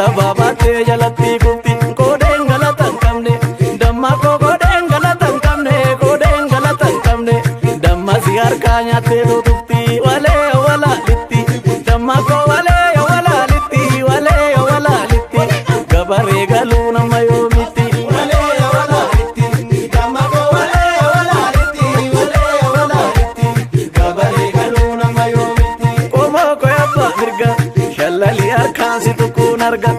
Talaba baatee jalatti kufti koodeen galata hin qabne damma koo koodeen galata hin qabne koodeen galata hin qabne damma si harkaa nyaattee tutufti walee walaalitti damma koo walee walaalitti walee walaalitti gabaree galuu nama yoomitti walee walaalitti damma koo walee walaalitti walee walaalitti gabaree galuu nama yoomitti qomoo koo abbaa mirga shallali harkaan si tuquun arga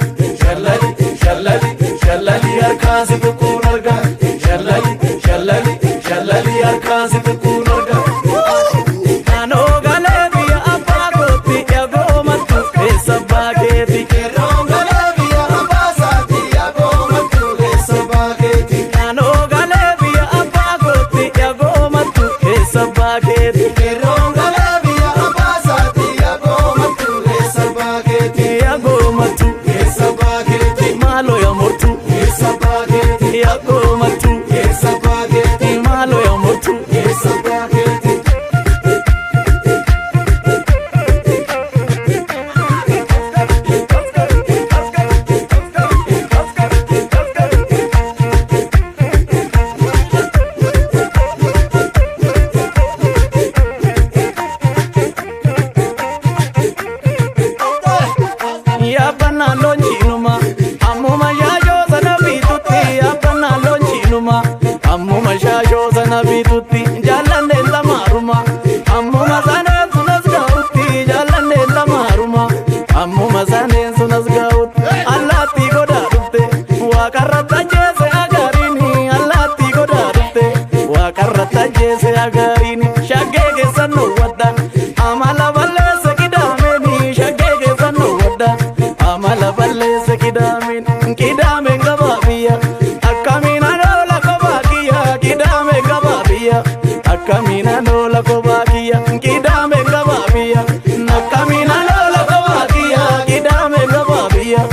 shallali shallali shallali harkaan si tuquun arga shallali shallali shallali harkaan si tuquun arga. Naannoo galee biyya abbaa kootti eegoo mattu keessa baakeeti. Qeerroon galee biyya abbaa isaati yaagoo mattuu keessa baakeeti. Naannoo galee biyya abbaa kootti eegoo mattu keessa baakeeti. Qeerroon galee biyya abbaa isaati yaagoo mattuu keessa baakeeti. Eegoo mattu Keessa baakeeti. maaloo yaa mortu Keessa baakeeti. eegoo mattu Keessa baakeeti. maaloo yaa mortu. Keessa baakeeti. Yaabbanaa loonchiinuma ammuma shaashoo sana bitutti yaabbanaa loonchiinuma ammuma shaashoo sana bitutti jaalanneen lamaaruma ammuma saneen sunas gahutti jaalanneen lamaaruma ammuma saneen sunas gahutti allaattii godaa dhufte waaqarratti ajjeese agaariini allaattii godaa dhufte waaqarratti ajjeese agaariini shaggee keessan wadda amala balleesse kidaameni shaggee keessan wadda amala balleesse kidaameen kidaameen gabaa biyya akkamiin anoola kophaa kiyya kidaameen gabaa biyya akkamiin anoola kophaa kiyya kidaameen gabaa biyya akkamiin anoola kophaa kiyya kidaameen gabaa biyya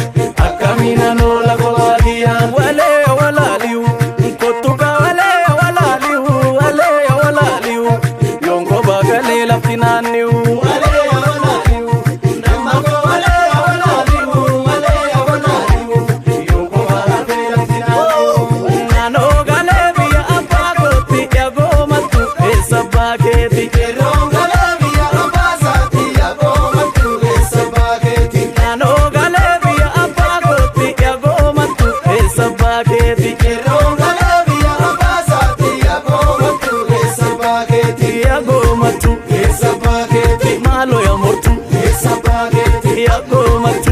akkamiin anoola kophaa kiyya walee walaaliyu kottuka walee walaaliyu walee walaaliyu yoonko galee lafti naanniyu. Walee walaaliyu damma koo walee walaaliyu walee walaaliyu yookoo baratee lafti naannoo. Naannoo galee biyya abbaa kootti eegoo mattu keessa baakeeti. Qeerroon galee biyya abbaa isaati yaagoo mattuu keessa baakeeti. Naannoo galee biyya abbaa kootti eegoo mattu keessa baakeeti. Qeerroon galee biyya abbaa isaati yaagoo mattuu keessa baakeeti. Eegoo mattu Keessa baakeeti. maaloo yaa mortu Keessa baakeeti. eegoo mattu.